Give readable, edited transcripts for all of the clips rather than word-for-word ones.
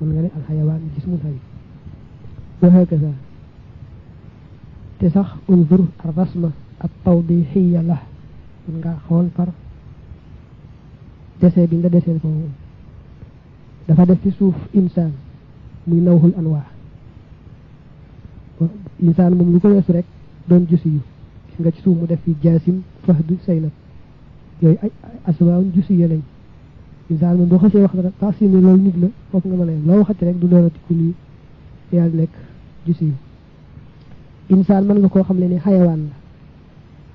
kon nga ne al xayawaan jismun hayy wa hakaza te sax unzur ar rasma at tawdihiyya la nga xool par dessin bi nga dessin ko dafa def ci suuf insaan muy nawhul anwaa insaan moom lu ko weesu rek doon jusi yu gis nga ci suuf mu def fi jaasim fahdu saynab yooyu ay aswaawun jusi ya lañ insaan moom boo xasee wax rek taasi ni loolu nit la foofu nga mën a loo waxati rek du doonati ku lii yàlla nekk jusi yu insaan mën nga koo xam ne xayawaan la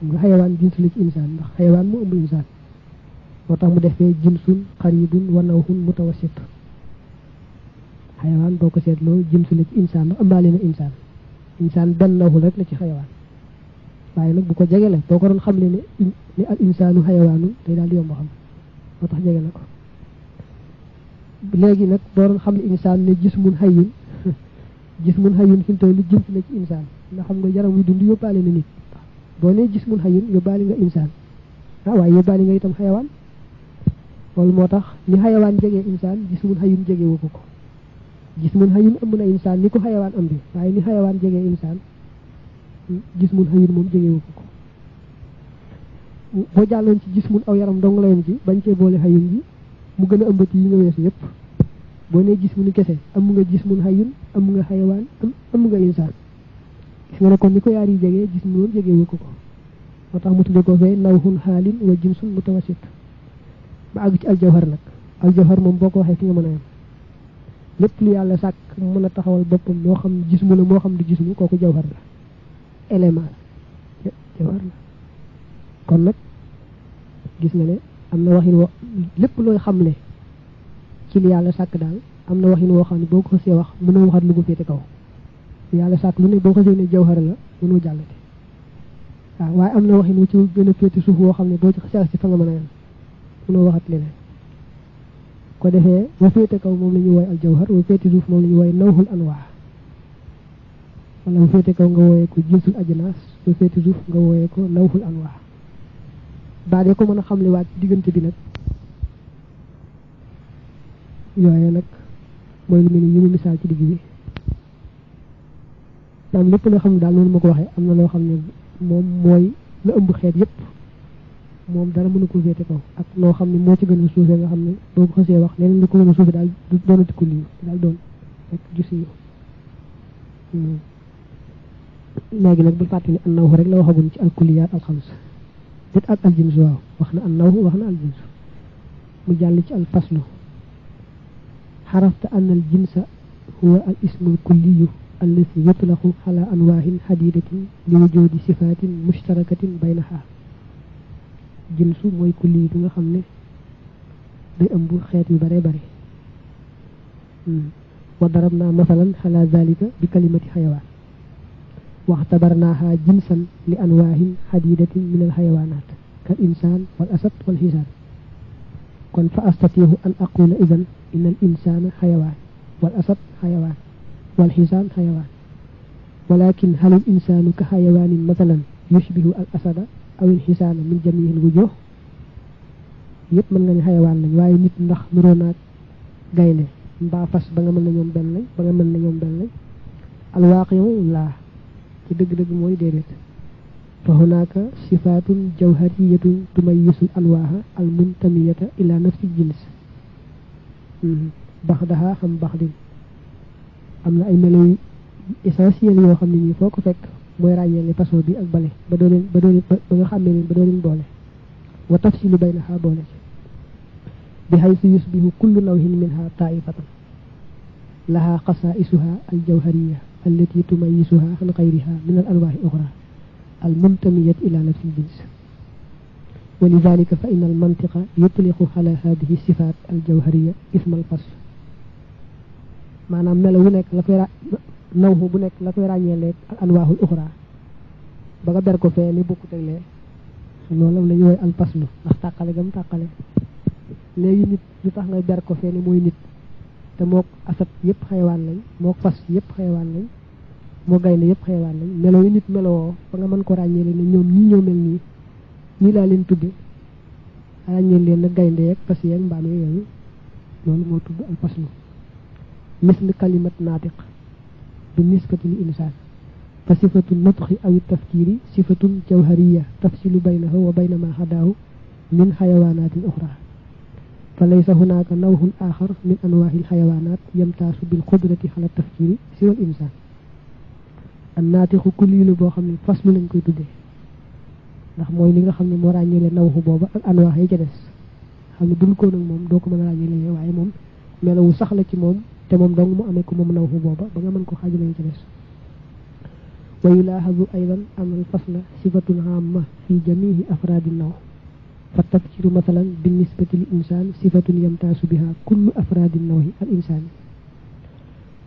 nga xayawaan jinsu la ci insaan ndax xayawaan mu ëmb insaan moo tax mu defee jinsun xaribun wa nawhun mutawassit xayawaan boo ko seetloo jinsu la ci insaan ndax ëmbaale na insaan benn nawhul rek la ci xayawaan waaye nag bu ko jege la boo ko doon xam ne al insaanu xayawaanu day daal di yomb xam moo tax jege na ko léegi nag boo doon xam ne insaan ne jismun hayyun jismun hayyun fi mu toll jinsu la ci insaan nga xam nga yaram wi dund yóbbaale na nit boo nee jismun hayyun yóbbaale nga insaan waaye yóbbaale nga itam xayawaan loolu moo tax ni xayawaan jegee insaan jismun hayyun jegewu ko jismun hayyun ëmb na insaan ni ko xayawaan ëmbi waaye ni xayawaan jegee insaan jismun hayyun moom jegewu ko boo jàlloon ci jismun aw yaram dong la yem ci bañ cee boole hayyun ji mu gën a ëmbati yi nga weesu yépp boo nee jismun kese am nga jismun hayyun am nga xayawaan am nga insaan gis nga ne kon ni ko yaar yi jegee jismun jegewu ko moo tax mu tudde ko fee nawhun xaalin wa jinsun mutawassit ba àgg ci aljawhar nag aljawhar moom boo ko waxee fi nga mën a yem lépp lu yàlla sàkk mu mën a taxawal boppam moo xam jismu la moo xam du jismu kooku jawhar la élément la jawhar la kon nag gis nga ne am na waxin woo lépp looy xamle ci li yàlla sàkk daal am na waxin woo xam ne boo ko xasee wax mënoo waxat lu ko féete kaw yàlla sàkk lu ne boo xasee ne jawhar la mënoo jàllate waaw waaye am na waxin wu ci gën a féete suuf woo xam ne boo ci xasee si fa nga mën a yem mënoo waxat leneen ko defee wa féete kaw moom la ñuy wooy al jawhar wa féete suuf moom la ñuy wooy nawhul anwaa wala wa féete kaw nga wooyee ko jinsul ajnaas wa féete suuf nga wooyee ko nawhul anwaa baadee ko mën a xamle waat ci diggante bi nag yooye nag mooy lu mel ni yi mu misaal ci digg bi am lépp loo xam ne daal noonu ma ko waxee am na loo xam ne moom mooy la ëmb xeet yépp moom dara mënu ko féete kaw ak loo xam ne moo ci gën a suufee nga xam ne boo ko xasee wax leneen lu ko gën a suufee daal du doonati ko lii daal doon rek jusi yu léegi nag bul fàtte ni annawhu rek la waxagun ci alkuliyaat alxams dit ak aljins waaw wax na annawhu wax na aljins mu jàll ci alfaslu xarafta anna aljinsa huwa al ismu alkulliyu allati yutlaqu ala anwaahin xadidatin li wujudi sifatin mushtarakatin baynaha jinsu mooy kulli bi nga xam ne day ëmb xeet yu bare bare wa darabna masalan ala zalika bi kalimati xayawaan waxtabarnaaha jinsan li anwaahin xadidatin min al xayawaanaat kal insaan wal asad wal xisaan kon fa astatiihu an aqula idan inna al insaana xayawaan wal asad xayawaan wal xisaan xayawaan walakin hal al insaanu ka xayawaanin masalan yushbihu al asada aw al xisaana min jamiihil wujuh yëpp mën nga ne xayawaan lañ waaye nit ndax niroo naag gaynde mbaa fas ba nga mën na ñoom benn lañ ba nga mën na ñoom benn lañ alwaaqiu laa ci dëgg-dëgg mooy déedéet fa hunaaka sifaatun jawhariyatun tumayyisul anwaaha al muntamiyata ila nafsi jins baxdaha xam baxdin am na ay melo yu essentiel yoo xam ne nii foo ko fekk mooy ràññeele façon bi ak bale ba nga xàmmee leen ba doo leen boole wa tafsilu baynaha boole ci bi haythu yusbihu kullu nawhin minha taifatan laha xasaa'isuha al jawhariya allati tumayyisuha an ghayriha min al anwaahi ukhra al muntamiyat ila nafsi al jins wa lidhalika fa inna al mantiqa yutliqu ala hadhihi sifat al jawhariya isma al fasl maanaam melo wu nekk la koy nawhu bu nekk la koy ràññeele al anwaahul ukhra ba nga ber ko fee ni bokkut ak lee loolu la ñuy woy al faslu ndax tàqale gam tàqale léegi nit lu tax ngay ber ko fee ni mooy nit te mook asat yëpp xayawaan lañ mook fas yëpp xayawaan lañ moo gaynde yëpp xayawaan lañ melo yi nit melowoo ba nga mën ko ràññeele ne ñoom ñii ñoo mel nii laa leen tudde ràññeel leen nag gaynde yeeg fas yeeg mbaam yooyu loolu moo tudd al faslu misl kalimat naatiq bi nisbati li insaan fa sifatu nutqi aw tafkiri sifatun jawhariya tafsilu baynahu wa bayna ma hadaahu min xayawaanatin uxra fa laysa hunaaka nawhun axar min anwaahi alxayawaanaat yamtaasu bil qudrati ala tafkiri siwa al insaan an naatiqu kulli lu boo xam ne faslu lañ koy tuddee ndax mooy li nga xam ne moo ràññeele nawhu booba ak anwaax yi ca des xam ne dul ko nag moom doo ko mën a ràññeele waaye moom melawu sax la ci moom te moom dong mu amee ko moom nawhu booba ba nga mën ko xaajale yi ca des wa yulaahazu aydan an al fasla sifatun amma fi jamihi afraadi naw fa tafkiru masalan bi nisbati lil insaan sifatun yamtaasu biha kullu afraadi nawhi al insaani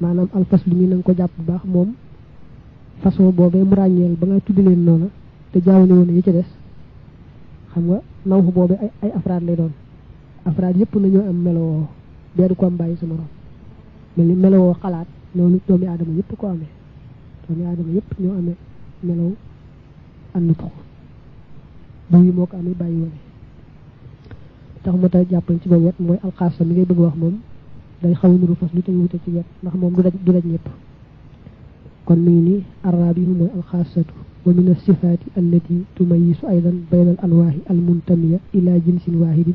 maanaam al faslu mi na nga ko jàpp bu baax moom façon boobee mu ràññeel ba nga tudd leen noona te jaawale woon yi ca des xam nga nawhu boobee ay afraad lay doon afraad yëpp nañoo am melowoo beedu ko am bàyyi sa morom mel ni melowoo xalaat loolu doomi aadama yëpp ko amee doomi aadama yëpp ñoo amee melow annutux bu yi moo ko amee bàyyi woon tax mu tax jàppal ci boobu wet mooy alxaasa mi ngay bëgg wax moom day xaw nuru fas lu te wute ci wet ndax moom du daj ñëpp kon mi ngi nii arrabihu mooy alxaasatu wa min as-sifaati allati tumayyisu aydan bayna al-anwaahi al-muntamiya ila jinsin waahidin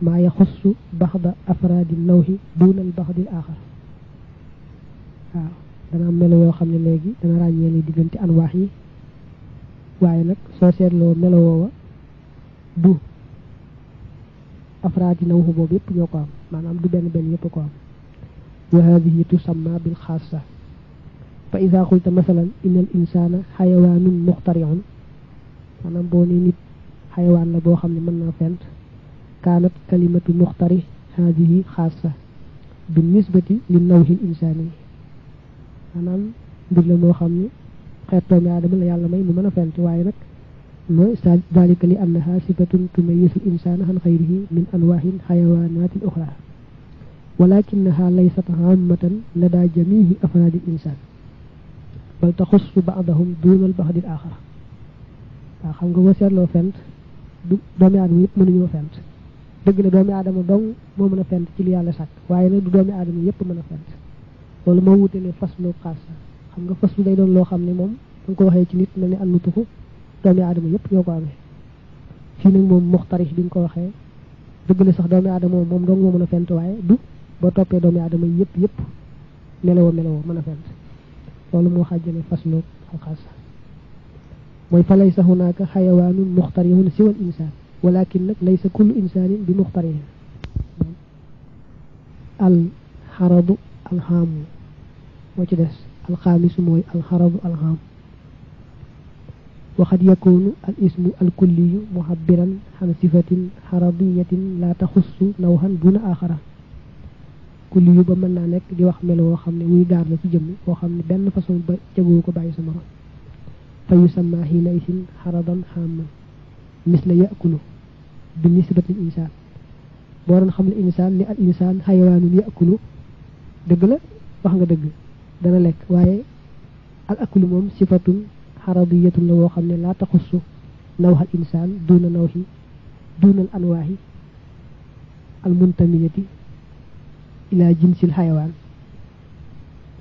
maa yaxussu baxda afraadi nawhi duuna al-baxdi al-aaxar waaw dana am melo yoo xam ne léegi dana ràññeele diggante anwaax yi waaye nag soo seetloo melo woowa du afraadi nawhu boobu yëpp ñoo ko am maanaam du benn yëpp ko am wa haadihi tusamma bil xaasa fa ida qulta masalan inna al insana xayawaanun muxtariun maanaam boo ne nit xayawaan la boo xam ne mën naa fent kaanat kalimatu muxtari haadihi xaasa bi nisbati li nawhi l insaani maanaam mbir la moo xam ne xeet doomi aadama la yàlla may mu mën a fent waaye nag mooy dalika li annaha sifatun tumayyisu l insana an xayrihi min anwaahi l xayawaanaati l uxra walakinaha laysat aamatan lada jamihi afraadi l insaan bal taxussu ba'dahum duunal baxdil aaxar waaw xam nga boo seetloo fent du doomi aadama yëpp mënuñoo fent dëgg la doomi aadama dong moo mën a fent ci li yàlla sàkk waaye nag du doomi aadama yëpp mën a fent loolu moo wutelee faslu xaasa xam nga faslu day doon loo xam ne moom da nga ko waxee ci nit mel ni an nutuxu doomi aadama yëpp ñoo ko amee fii nag moom muxtarix bi nga ko waxee dëgg la sax doomi aadama moom dong moo mën a fent waaye du boo toppee doomi aadama yëpp melowoo mën a fent loolu moo xàjjale faslu alxaasa mooy fa laysa hunaaka xayawaanun muxtarihun siwal insaan walakin nag laysa kullu insaanin bi muxtarihin alxaradu alxaamu moo ci des alxaamisu mooy alxaradu alxaam waxad yakunu al ismu alkulliyu muhabbiran xan sifatin xaradiyatin la taxussu nawhan duna axara kulli yu ba mën naa nekk di wax melo woo xam ne wuy gaar la ci jëmm boo xam ne benn façon ba jagoo ko bàyyi sa morom fa yusamma xiina isin xaradan xamman misla yakulu bi nisbatil insaan boo doon xam ne insaan ni al insaan xayawaanun yakulu dëgg la wax nga dëgg dana lekk waaye al akulu moom sifatun xaradiyatun la woo xam ne laa taxussu nawxal insaan duuna nawxi duunal anwaaxi al muntamiyati ila jinsil xayawaan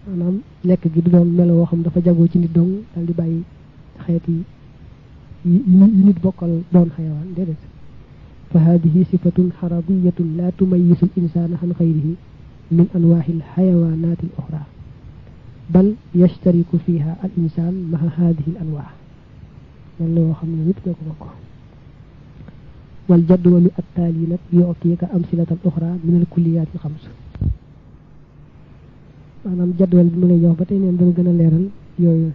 maanaam lekk gi du doon melo woo xam dafa jagoo ci nit dong dal di bàyyi xeet yi nit bokkal doon xayawaan déedéet fa hadihi sifatun xaradiyatun la tumayyisu l insana an xayrihi min anwaaxi l xayawaanaati l oxra bal yashtariku fiha al insan maha hadihi l anwaax mel la woo xam ne nit ñoo ko bokk wal jadwalu attaali nag yu'tika amsilatan oxra min al kulliyaat al xams maanaam jadwal bi mu lay jox ba tey neen dana gën a leeral yooyu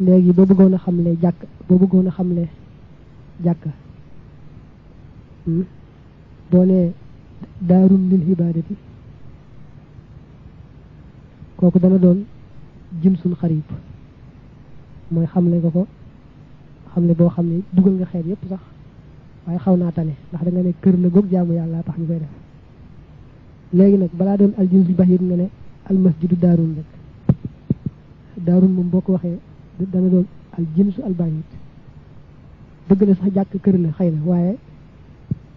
léegi boo bëggoon a xamle jàkk boo nee daarun lil ibaadati kooku dana doon jinsul xarib mooy xamle nga ko xamle boo xam ne dugal nga xeet yépp sax waaye xaw naa tane ndax da nga ne kër la goog jaamu yàlla tax ñu koy def léegi nag balaa doon al jinsul bahir nga ne al masjidu daarun rek daarun moom boo ko waxee dana doon al jinsu al bahir dëgg la sax jàkk kër la xëy na waaye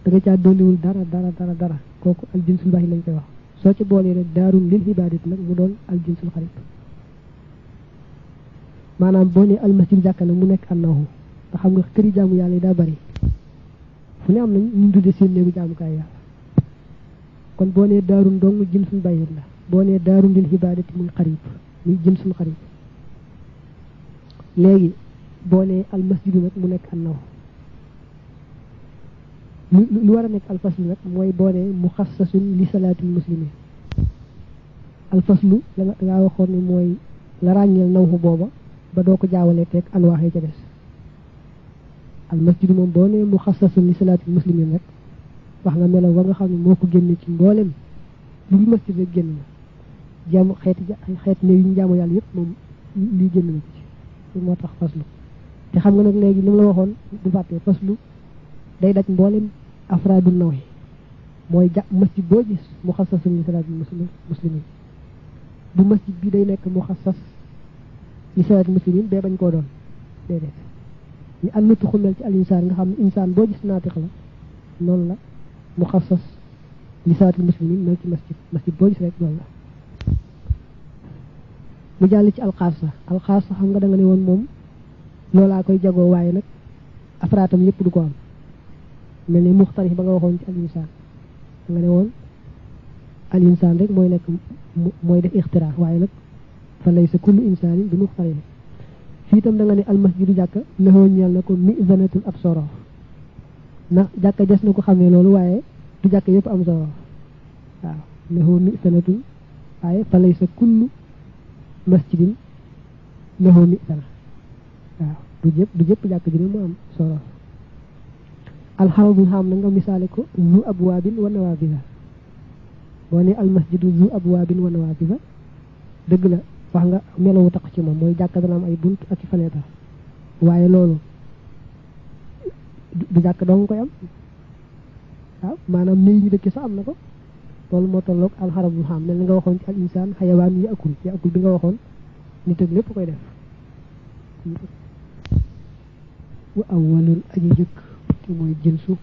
da nga caa dolliwul dara kooku al jinsul bahir lañ koy wax soo ci boolee nag daarun lil ibaadati nag mu doon al jinsul xarib maanaam boo ne al masjid jàkka nag mu nekk annahu te xam nga këri jaamu yàlla yi daa bari fu ne am nañ ñu tudde seen néegu jaamukaay yàlla kon boo nee daarun dong jinsul bayit la boo nee daarun lil ibaadati muy xarib muy jinsul xarib léegi boo nee al masjidu nag mu nekk annahu lu war a nekk alfaslu nag mooy boo nee muxassasun li salaatil muslimin alfaslu la nga waxoon ne mooy la ràññeel nawxu booba ba doo ko jaawalee teeg anwaaxee ca des al masjidu moom boo nee muxassasun li salaatil muslimin rek wax nga melaw ba nga xam ne moo ko génne ci mboolem lu dul masjid rek génn na jaamu xeet ne yu ñu jaamu yàlla yëpp moom lii génn na ci moo tax faslu te xam nga nag léegi li mu la waxoon du fàttee faslu day daj mboolem afraadu naw yi mooy masjid boo gis muxassasun li salaatil muslimin bu masjid bi day nekk muxassas li salaatil muslimin bee bañ koo doon déedéet ñu àllatu xumel ci al insaan nga xam ne insaan boo gis naatix la noonu la muxassas li salaatil muslimin mel ci masjid boo gis rek loolu la mu jàll ci alxaasa xam nga da nga ne woon moom loolaa koy jagoo waaye nag afraatam yëpp du ko am mel ni muxtarif ba nga waxoon ci al insaan da nga ne woon al insaan rek mooy nekk mooy def ixtira waaye nag fa laysa kullu insaanin bi muxtarif fii itam da nga ne al masjidu jàkka lëxoo ñeel na ko mizanatul ab sorof na jàkka des na ko xamee loolu waaye du jàkka yëpp am sorof waaw lëxoo mizanatul waaye fa laysa kullu masjidin lëxoo mizana waaw du jëpp jàkka ji ne mu am sorof alxaramul xam na nga misaale ko zu abwaabin wa nawaafisa boo ne al masjidu zu abwaabin wa nawaafisa dëgg la wax nga melowu tax ci moom mooy jàkka dana am ay bunt ak i fenêtre waaye loolu du jàkka doo nga koy am waaw maanaam néeg ñu dëkk sax am na ko loolu moo tolloog alxaramul xam mel ni nga waxoon ci al insaan xayawaan yi akul bi nga waxoon nit ak lépp koy def wa awwalul aji jëkk te mooy jinsu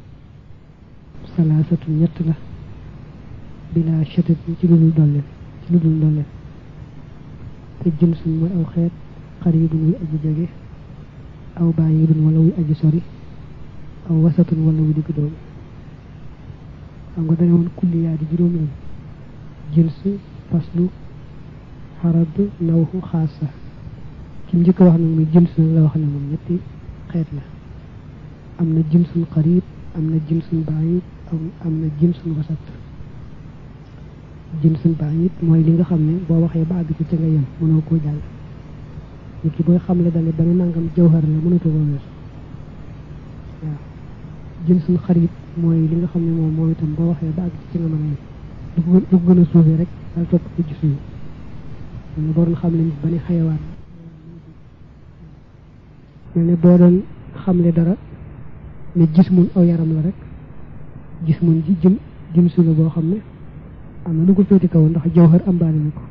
salaasatu ñett la bila shatat ci lu dul dolleen te jinsu mooy aw xeet xaribun wuy aji jege aw baayidun wala wuy aji sori aw wasatun wala wuy digg doomu xam nga dane woon kulliyaa di juróom lañ jinsu faslu xarab nawxu xaasa ki njëkk wax nag muy jinsu la wax ne moom ñetti xeet la am na jinsul xarib am na jinsul baayid am na jinsul wasat jinsul baayid mooy li nga xam ne boo waxee ba àgg ci ca nga yem mënoo koo jàll nit ki booy xamle dane ba ne nangam jawhar la mënatoo koo weesu waaw jinsul xarib mooy li nga xam ne moom itam boo waxee ba àgg ci ca nga mën a yem du ko gën a suufee rek daal topp ko ci suuf mel ne boo doon xamle nit ba ne xayawaan mel ne boo doon xamle dara ne jismun aw yaram la rek jismun ji jimsu la boo xam ne am na lu ko féete kaw ndax jawhar ambaale na ko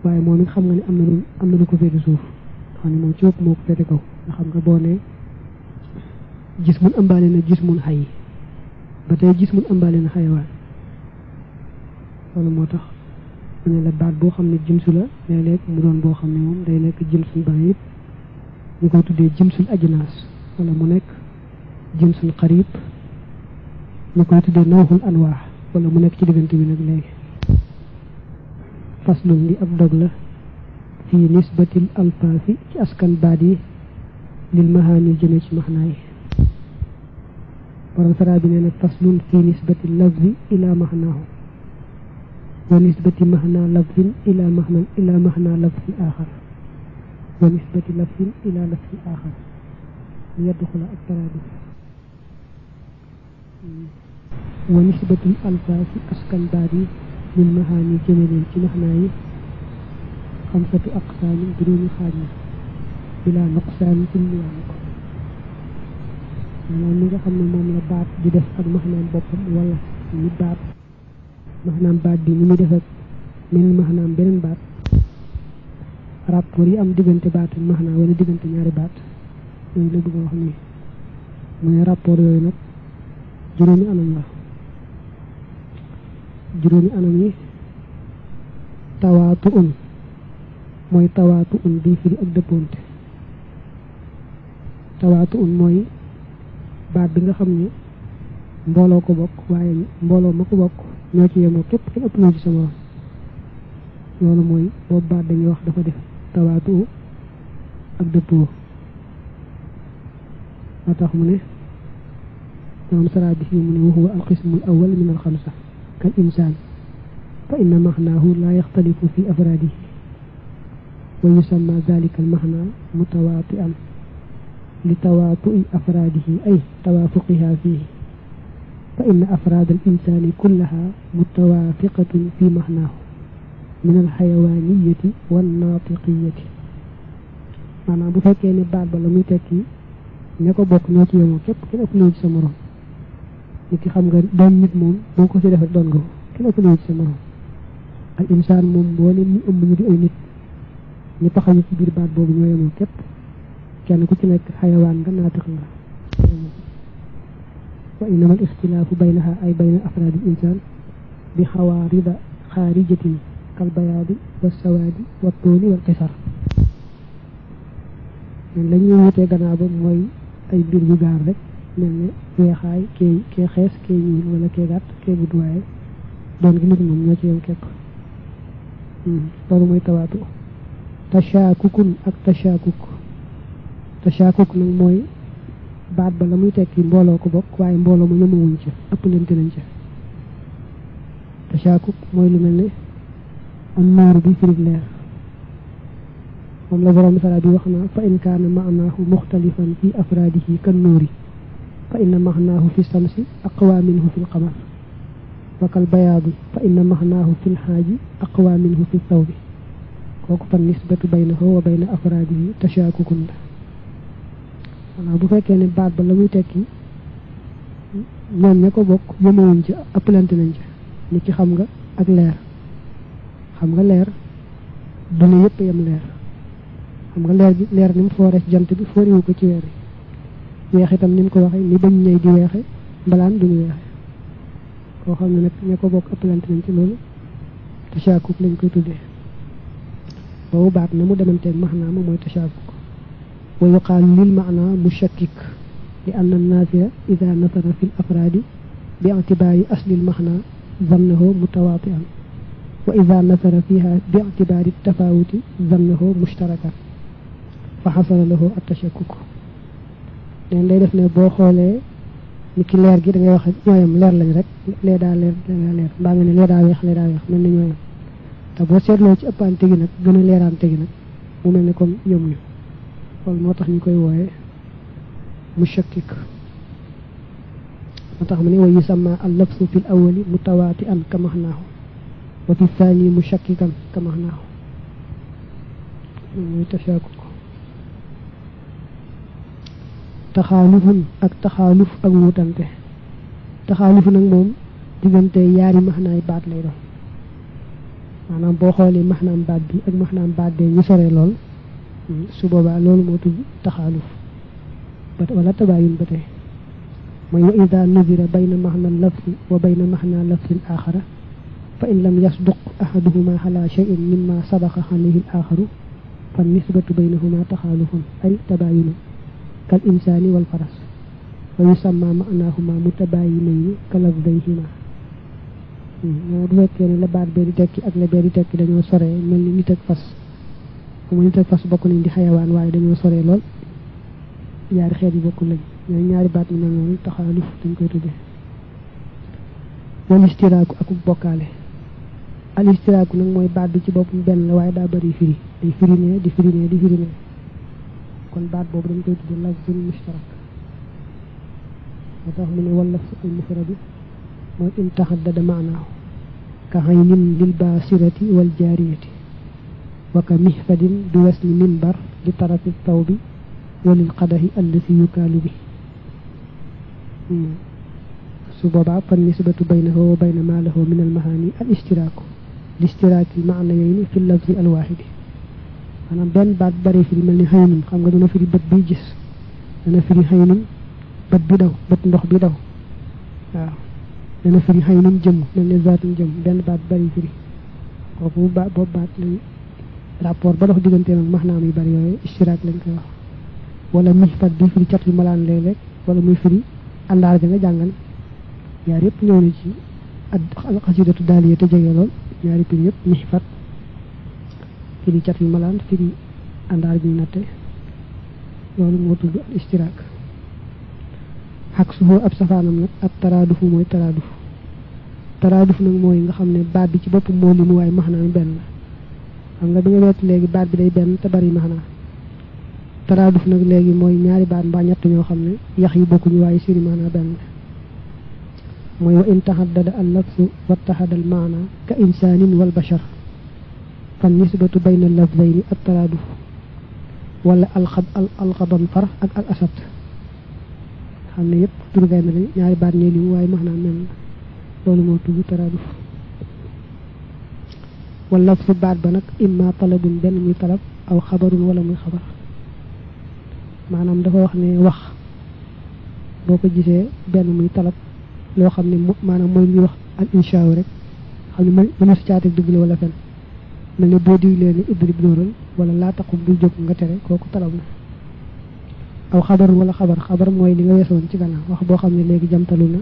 waaye moom it xam nga ne am na lu ko féete suuf xam ne moom ci ëpp moo ko féete kaw nga xam nga boo ne jismun ambaale na jismun xay ba tey jismun ambaale na xayawaan loolu moo tax mu ne la baat boo xam ne jimsu la léeg-léeg mu doon boo xam ne moom day nekk jimsul baayid ñu koy tuddee jimsul ajnaas wala mu nekk jinsul xarib ñu koy tuddee nawxul anwaax wala mu nekk ci diggante bi nag léegi faslun li ab dog la fii nisbatil alfaafi ci askan baat yi lil mahaani jëme ci maxnaa yi borom saraa bi nee na faslun fii nisbatil lafzi ila maxnaahu wa nisbati maxnaa lafzin ila maxnaa lafzin aaxar wa nisbati lafzin ila lafzin aaxar li yadxula ak taraaduf wa nisbatul alfaasi askan baat yi lil mahaani jëme leen ci maxnaa yi xamsatu aqsaamin juróomi xaaj la bilaa nuqsaan ci lu yàlla ko maanaam li nga xam ne moom la baat di def ak maxnaam boppam wala ni baat maxnaam baat bi ni muy def ak meneen maxnaam beneen baat rapport yi am diggante baat ak maxnaa wala diggante ñaari baat yooyu la bëgg a wax nii mu ne rapport yooyu nag juróomi anam la juróomi anam yi tawaatu'un mooy tawaatu'un bi firi ak dëppoonte tawaatu'un mooy baat bi nga xam ne mbooloo ko bokk waaye mbooloo ma ko bokk ñoo ci yemoo képp kenn ëpp ñoo ci sama loolu mooy boobu baat dañuy wax dafa def tawaatu ak dëppoo moo tax mu ne moom sara bi mu ne wa huwa alqismu al awwal min al xamsa kal insaan fa inna maxnaahu la yaxtalifu fi afraadihi wa yusamma dalika al maxna mutawaati'an li tawaatu'i afraadihi ay tawaafuqiha fihi fa inna afraad al insaani kullaha mutawaafiqatun fi maxnaahu min al xayawaaniyati wan naatiqiyati maanaam bu fekkee ne baat ba la muy tekki ña ko bokk ñoo ci yemoo képp kenn ëpp ci sa morom nit ki xam nga doon nit moom boo ko ci defee doon nga kenn ëpp ci sa morom al insaan moom boo leen ñu ëmb ñu di ay nit ñu taxawu ci biir baat boobu ñoo yemoo képp kenn ku ci nekk xayawaan nga naatiq nga wa innama al ixtilaafu baynaha ay bayna afraadi al insaan bi xawaarida xaarijatin kal bayaadi wa sawaadi wa tooli wal qisar men la ñuy wutee gannaaw ba mooy ay mbir yu gaar rek mel ne weexaay kee xees kee ñuul wala kee gàtt kee gudd waaye doon gi nit moom ñoo ci yem képp loolu mooy tawaatu tashaakukun ak tashaakuk nag mooy baat ba la muy tekki mbooloo ko bokk waaye mbooloo ma yemawuñ ca ëpp lente nañ ca tashaakuk mooy lu mel ne am nuur bi firig leer moom la borom sala bi wax na fa in kaana maanaahu muxtalifan fi afraadihi kan nuuri fa inna maanaahu fi samsi aqwa minhu fi lqamar wa kal bayaadi fa inna maanaahu fi lxaaji aqwa minhu fi thawbi kooku fan nisbatu baynahu wa bayna afraadihi tashaakukun la maanaam bu fekkee ne baat ba la muy tekki ñoom ña ko bokk yemewuñ ci ëppalante nañ ci ni ki xam nga ak leer xam nga leer duna yëpp yem leer xam nga leer gi leer ni mu foore ci jant bi fooriwu ko ci weer yi weex itam ni mu ko waxee ni bañ ñëy di weexe mbalaan duñu weexe koo xam ne nag ña ko bokk ëppalante nañ ci loolu tashaakuk lañ koy tuddee boobu baat na mu demanteeg maxnaama mooy tashaakuk wa yuqaalu lil maana mushakkik li anna naafia ida nasara fi l afraadi bi ictibaari asli l maxna zannahu mutawaatian wa ida nasara fiha bi ictibaari tafawuti zannahu mushtarakan fa xasala lahu at-tashakkuk neen day def ne boo xoolee ni ki leer gi da ngay wax ñooyam leer lañ rek lee daa leer mbaa nga ne lee daa weex mel ni ñooyam te boo seetloo ci ëppante gi nag gën a leeraante gi nag mu mel ni comme yemuñu loolu moo tax ñu koy wooye mushakkik moo tax mu ne wa yusamma al-lafzu fi l-awwali mutawaati'an ka maxnaahu wa fi thani mushakkikan ka maxnaahu muy tashakkuk taxaalufun ak taxaaluf ak wutante taxaaluf nag moom diggante yaari maxnaay baat lay doon maanaam boo xoolee maxnaam baat bi ak maxnaam baat bee ñu sore lool su boobaa loolu moo tudd taxaaluf wala tabaayun ba tey mooy wa ida nudira bayna maxna lafzi wa bayna maxna lafzin axara fa in lam yasduq ahaduhuma ala cheyin mimma sabaqa alayhi al axaru fa nisbatu baynahuma taxaalufun ay tabaayunu kal insaani wal faras wa yusamma maanaahuma mutabaayinayni ka lafdayhima moo du fekkee ne la baat bee di tekki ak la bee di tekki dañoo soree mel ni nit ak fas mu nit ak fas bokk nañ di xayawaan waaye dañoo soree lool ñaari xeet yi bokkul lañ ñooy ñaari baat yi mel noonu taxaaluf dañ koy tuddee wal istiraaku ak bokkaale al istiraaku nag mooy baat bi ci boppam benn la waaye daa bari firi day firi ne di firi ne di firi ne kon baat boobu dañ koy tuddee lafzun mushtarak moo tax mu ne wal lafzu al mufradu mooy in taxaddada maanaahu ka aynin lil baasirati wal jaariyati wa ka mihfadin bi wasni minbar li tarafi tawbi wa lil qadahi allati yukaalu bi su boobaa fan nisbatu baynahu wa bayna ma lahu min al mahaani al istiraaku li istiraaki al maanayayni fi lafzi al waahidi maanaam benn baat bari firi mel ni xaynun xam nga dana firi bët bi gis dana firi xaynun bët bi daw bët ndox bi daw waaw dana firi haynun jëm mel ne zaatun jëm benn baat bari firi kooku boobu baat lañ rapport ba dox diggante nag maxnaam yu bari yooyu istiraak lañ koy wax wala mihfat di firi catul malaan léeg-léeg wala muy firi àndaar ja nga jàngal ñaar yëpp ñëw na ci al xasidatu daaliya te jege lool ñaari firi yëpp mihfat firi catul malaan firi àndaar bi natte loolu moo tudd al istiraak xaq suufoo ab safaanam nag ab taraadufu mooy taraaduf nag mooy nga xam ne baat bi ci boppam moo limu waaye maxnaam benn la xam nga bi nga wet léegi baat bi day benn te bari maxnaa taraaduf nag léegi mooy ñaari baat mbaa ñett ñoo xam ne yax yi bokkuñu waaye seeni maanaa benn la mooy wa in tahaddada al lafzu wa tahada al maana ka insaanin wal bashar fan nisbatu bayna al lafzayni at taraaduf wala alxaban far ak al asad xam ne yëpp tur gaynde lañ ñaari baat ñee limu waaye maanaam mel na loolu moo tudd taraaduf wala fu baat ba nag imma talabun benn muy talab aw xabarun wala muy xabar maanaam dafa wax ne wax boo ko gisee benn muy talab loo xam ne maanaam mooy li ñuy wax al inshaaw rek xam ne mëna si caatek dëgg la wala fen mel ne boo diwlee ne idrib dóoral wala laa taqum bul jóg nga tere kooku talab na aw xabarun wala xabar mooy li nga weesoon ci gannaaw wax boo xam ne léegi jamtalu na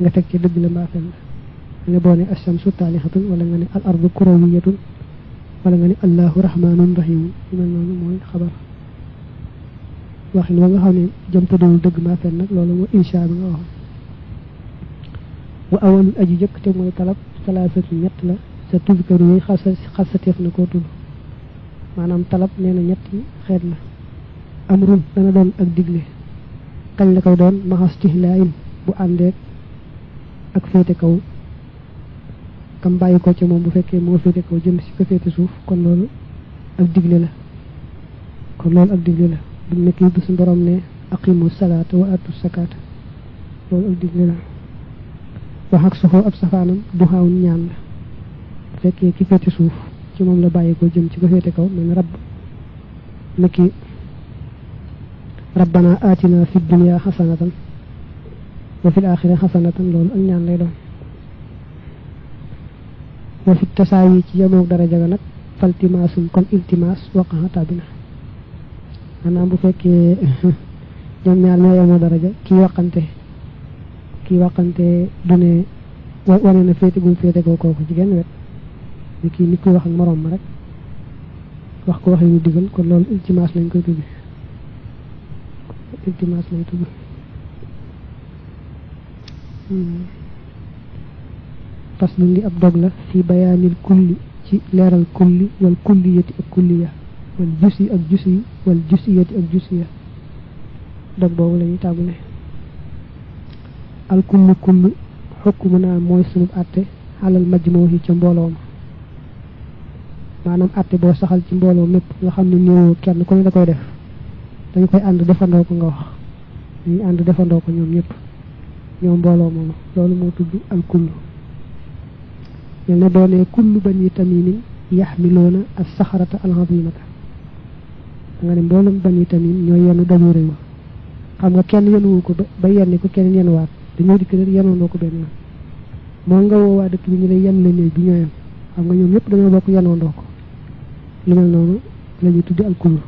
nga teg ci dëgg la mbaa fen la nga boo ne ashamsu taalihatun wala nga ne al ardu kurawiyatun wala nga ne allahu rahmanun rahim yu mel noonu mooy xabar waxin wa nga xam ne jamtaluwul dëgg mbaa fen nag loolu mooy insha bi nga waxoon wa awalul aji jëkk te mooy talab salaasatu ñett la sa tuzkaru yi xasateef na koo tudd maanaam talab nee na ñetti xeet la amrun dana doon ak digle kañ la koy doon maxastihlaayin bu àndeek ak féete kaw kam bàyyi ko ci moom bu fekkee moo féete kaw jëm si ko féete suuf kon loolu ak digle la bu nekk yi suñu borom ne aqimu salaata wa atu sakaata loolu ak digle la wax ak soxoo ab safaanam du xaawun ñaan la bu fekkee ki féete suuf ci moom la bàyyi ko jëm ci ko féete kaw mel ne rabb nekki rabbana atina fi dunya xasanatan wa fil axira xasanatan loolu ak ñaan lay doon wa fi tasaawi ci yemoog daraja ga nag faltimaasum kon iltimaas waqaxa tabina maanaam bu fekkee ñoom ñaar ñoo yemoo daraja kii waqante du ne wane na féete gum féete ko kooku ci genn wet ni kii nit kuy wax ak moroom ma rek wax ko waxee ñu digal kon loolu iltimaas lañ koy tudd iltimaas lay tudd faslu li ab dog la fi bayaanil kulli ci leeral kulli wal kulliyati ak kulliya wal jusi ak jusi wal jusiyati ak jusiya dog boobu la ñuy tàmbale al kullu kullu xukmu naa mooy sunub àtte xalal majmoo yi ca mbooloo ma maanaam àtte boo saxal ci mbooloo mépp nga xam ne néewoo kenn ku ne da koy def dañ koy ànd defandoo ko nga wax dañuy ànd defandoo ko ñoom ñëpp ñoom mbooloo moom loolu moo tudd al kullu ñel ne doonee kullu bani tamimin yaxmiloona as saxarata al azimata da nga ne mboolum bani tamim ñooy yenu daju réew xam nga kenn yenuwu ko ba yenni ko keneen yenuwaat dañoo dikk rek yenoondoo ko benn yoon moo nga woowaa dëkk bi ñu lay yenn la néeg bi ñooyam xam nga ñoom ñëpp dañoo bokk yenoondoo ko lu mel noonu la ñuy tuddi al kullu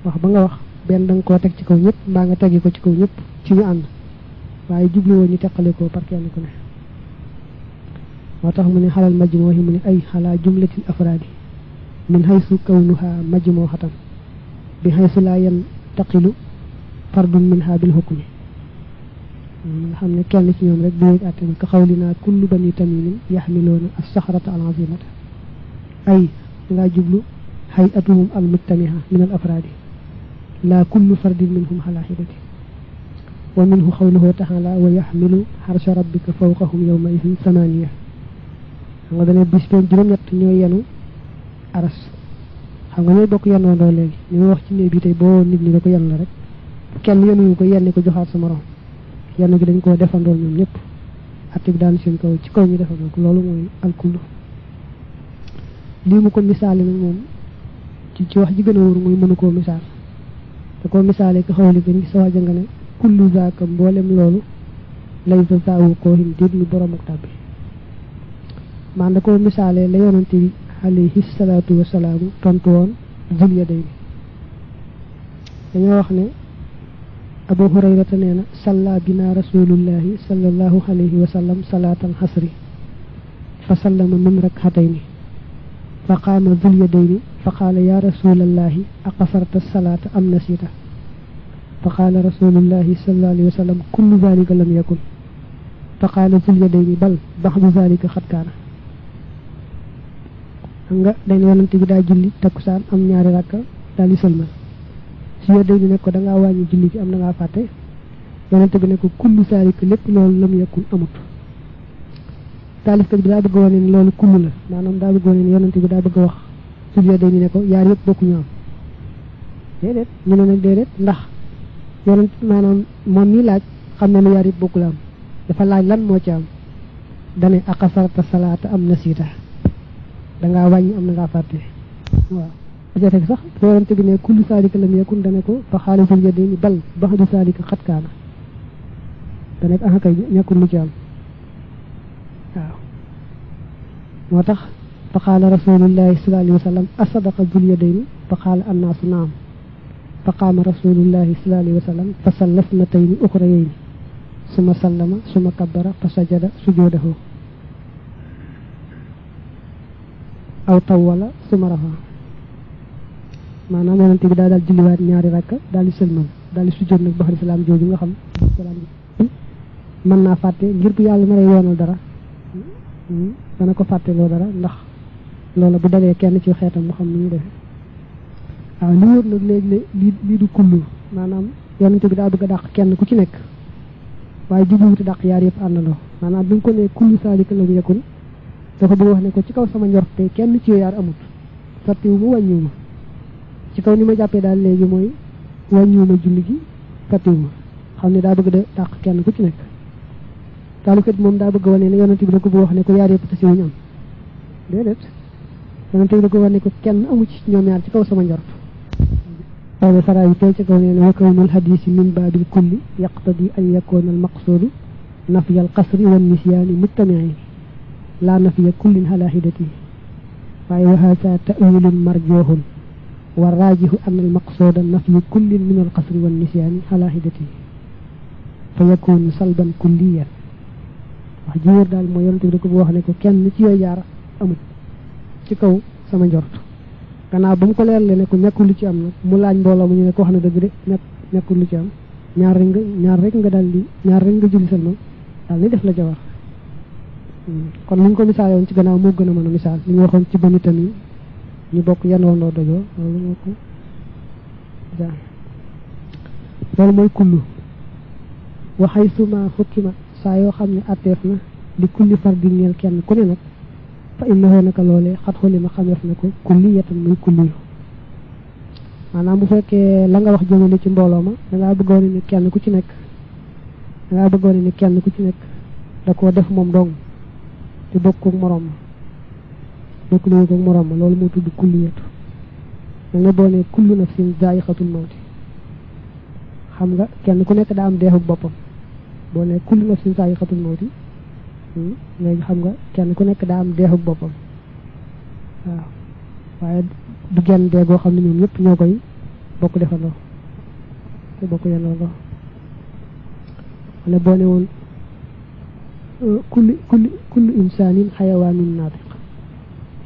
wax ba nga wax benn da nga koo teg ci kaw ñëpp mbaa nga teggi ko ci kaw ñëpp ci ñu ànd waaye jubluwoo ñu teqale ko par kenn ku ne moo tax mu ne xalal majmoo yi mu ne ay xalaa jumlatil afraadi min haysu kawnuha majmoo xatan bi haysu laa yantaqilu fardun minha bil hukmi nga xam ne kenn ci ñoom rek bu yëg àtte bi ka xawlinaa kullu bani tamimin yaxmiloona as saxrata al azimata ay ngaa jublu hayatuhum al mujtamiha min al afraadi laa kullu fardin minhum xalaa xidati wa minhu xawluhu taala wa yaxmilu xarsha rabbika fawqahum yawma idin samaniya xam nga dane bis pen juróom-ñett ñooy yenu aras xam nga ñooy bokk yenoondoo léegi ñu ngi wax ci néeg bi tey boo nit ñi da ko yen la rek kenn yenuwu ko yenni ko joxaat sa morom yenn gi dañ koo defandoo ñoom ñëpp atte bi daan seen kaw ci kaw ñu defandoo ko loolu mooy alkullu lii mu ko misaale nag moom ci wax ji gën a wóor muy mënu koo misaal te koo misaale ko xawli ko ni sa waja nga ne kullu zaaka mboolem loolu laysa saawu koohin déet lu borom ak tàbbi man da ko misaale la yonante bi alayhi salaatu wasalaamu tontu woon Zul Yadayni dañoo wax ne Abu Hurayrata nee na salla bina rasulullahi sallallahu alayhi wa sallam salaatal xasri fa sallama min rak'atayni fa qaama Zul Yadayni fa qaala ya rasulallahi aqasarta salaata am nasita fa qaala rasulullahi sallallahu alayhi wa sallam kullu zalika lam yakun fa qaala Zul Yadayni bal baxdu zalika xat kaana nga dañ yonante bi daa julli takkusaan am ñaari rakka daal di sëlmal si Yadayni ne ko da ngaa wàññi julli gi am na ngaa fàtte yonante bi ne ko kullu zalika lépp loolu lam yakun amut taalifkat bi daa bëgg wane ne loolu kullu la maanaam daa bëgg wane ne yonante bi daa bëgg wax Zul Yadayni ne ko yaar yëpp bokku ñu am déedéet ñu ne nag déedéet ndax yonent maanaam moom mi laaj xam ne lu yaar yëpp bokku la am dafa laaj lan moo ci am dane aqasarta salaata am nasiita da ngaa wàññi am na ngaa fàtte waaw jotee sax yonante bi ne kullu saalika lam yakun dane ko fa xaala Zul Yadayni bal baxdu saalika xat kaana dane ko kay ñàkkul lu ci am waaw moo tax fa qaala rasulullahi sallallahu alayhi wa sallam asadaqa Zul Yadayni fa qaala annaasu naam fa qaama rasulullahi sallallahu alayhi wa sallam fa salla snatayni uxrayayni suma sallama suma kabbara fa sajada sujuudahu aw tawwala suma rafa maanaam yonante bi daal julliwaat ñaari rakka daal di sëlmal daal di sujjoot nag baxari salaam jooju nga xam salaam mën naa fàtte ngir bu yàlla naree yoonal dara dana ko fàtte loo dara ndax loola bu dalee kenn ci xeetam mu xam ni ñu defee waaw li wóor nag léegi lii du kullu maanaam yonante bi daa bëgg a dàq kenn ku ci nekk waaye jubluwuti dàq yaar yëpp àndandoo maanaam bi nga ko ne kullu saalika lam yakun dafa bëgg wax ne ko ci kaw sama njort te kenn ci yaar amut fàttiwu ma wàññiwu ma ci kaw ni ma jàppee daal léegi mooy wàññiwu ma julli gi fàttiwu ma xam ne daa bëgg da dàq kenn ku ci nekk taalukat moom daa bëgg wane ne yonante bi da ko bëgg wax ne ko yaar yëpp tasi wuñu am déedéet yonante bi da ko wax ne ko kenn amu ci ñoom ñaar ci kaw sama njort waaye saraa yi tey ci kaw nee na wa kawnul hadiisi min baabil kulli yaqtadi an yakoona al maqsuudu nafya al qasri wan nisyaani mujtamiin laa nafya kullin ala hidati waaye wa haada ta'wiilun marjuuhun wa raajihu anna al maqsuuda nafyu kullin min al qasri wan nisyaani ala hidati fa yakuunu salban kulliyan wax ji wér daal mooy yonante bi da ko wax ne ko kenn ci yooyu yaar amut ci kaw sama njort gannaaw ba mu ko leerle ne ko ñàkkul lu ci am nag mu laaj mbooloo mu ñu ne ko wax na dëgg de ñàkkul lu ci am ñaar rek nga daal di ñaar rek nga julli salmal daal ni def la jawar kon li ñu ko misaale woon ci gannaaw moo gën a mën a misaal li ñu waxoon ci bani tamit ñu bokk yandoondoo dojoo loolu moo ko jaan loolu mooy kullu waxay suma xukkima saa yoo xam ne atteef na li kulli fardin ñeel kenn ku ne nag fa innahu naka loolee xat xulima xameef na ko kulliyatan muy kulliyu maanaam bu fekkee la nga wax jëmale ci mbooloo ma dangaa bëggoon ni kenn ku ci nekk da koo def moom dong te bokk ak moroom ma bokk lu ko moroom ma loolu moo tudd kulliyatu da nga boo ne kullu nafsin zaa'iqatul mawti xam nga kenn ku nekk daa am deexu boppam boo ne kullu nafsin zaa'iqatul mawti léegi xam nga kenn ku nekk daa am deexu boppam waaw waaye du genn dee goo xam ne ñoom ñëpp ñoo koy bokk defandoo te bokk yendoo wala boo ne woon kullu insaanin xayawaanin naatiq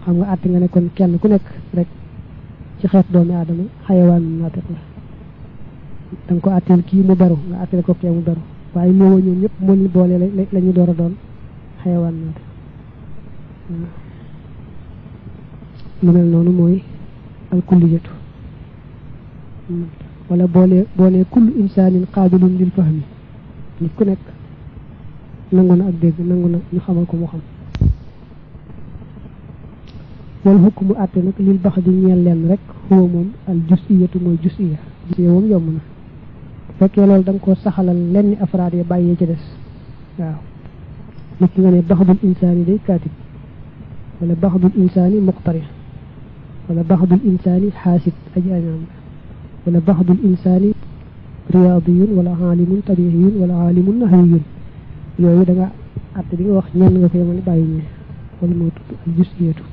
xam nga àtte nga ne kon kenn ku nekk rek ci xeet doomi aadama xayawaanin naatiq la da nga ko àtteel kii mu beru nga àtteel ko kee mu beru waaye néewoo ñoom ñëpp moo ñu boole la ñu door a doon xayawaan naatiq lu mel noonu mooy al kulliyatu wala boole kullu insaanin qaabilun lil fahmi nit ku nekk nangu na ak dégg nangu na ñu xamal ko mu xam wal hukmu àtte nag lil bax di ñeel leen rek huwa moom al jusiyatu mooy jusiya moom yomb na fekkee loolu da nga ko saxalal lenn afraad ya bàyyee ci des waaw nit ki nga ne baxdul insaani day kaatib wala baxdul insaani muqtari wala baxdul insaani xaasid aji añaan wala baxdul insaani riyaadiyun wala aalimun tabihiyun wala aalimun nahwiyun yooyu da nga àtte bi nga wax ñenn nga koy mën bàyyi ñe wala moo tudd al jusiyatu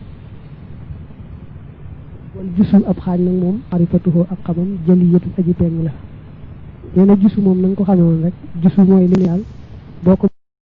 wal jusul ab xaaj nag moom arifatuhu ak xamam jëliyatu aji peng la nee na jusu moom na nga ko xamee woon rek jusu mooy li ne daal boo ko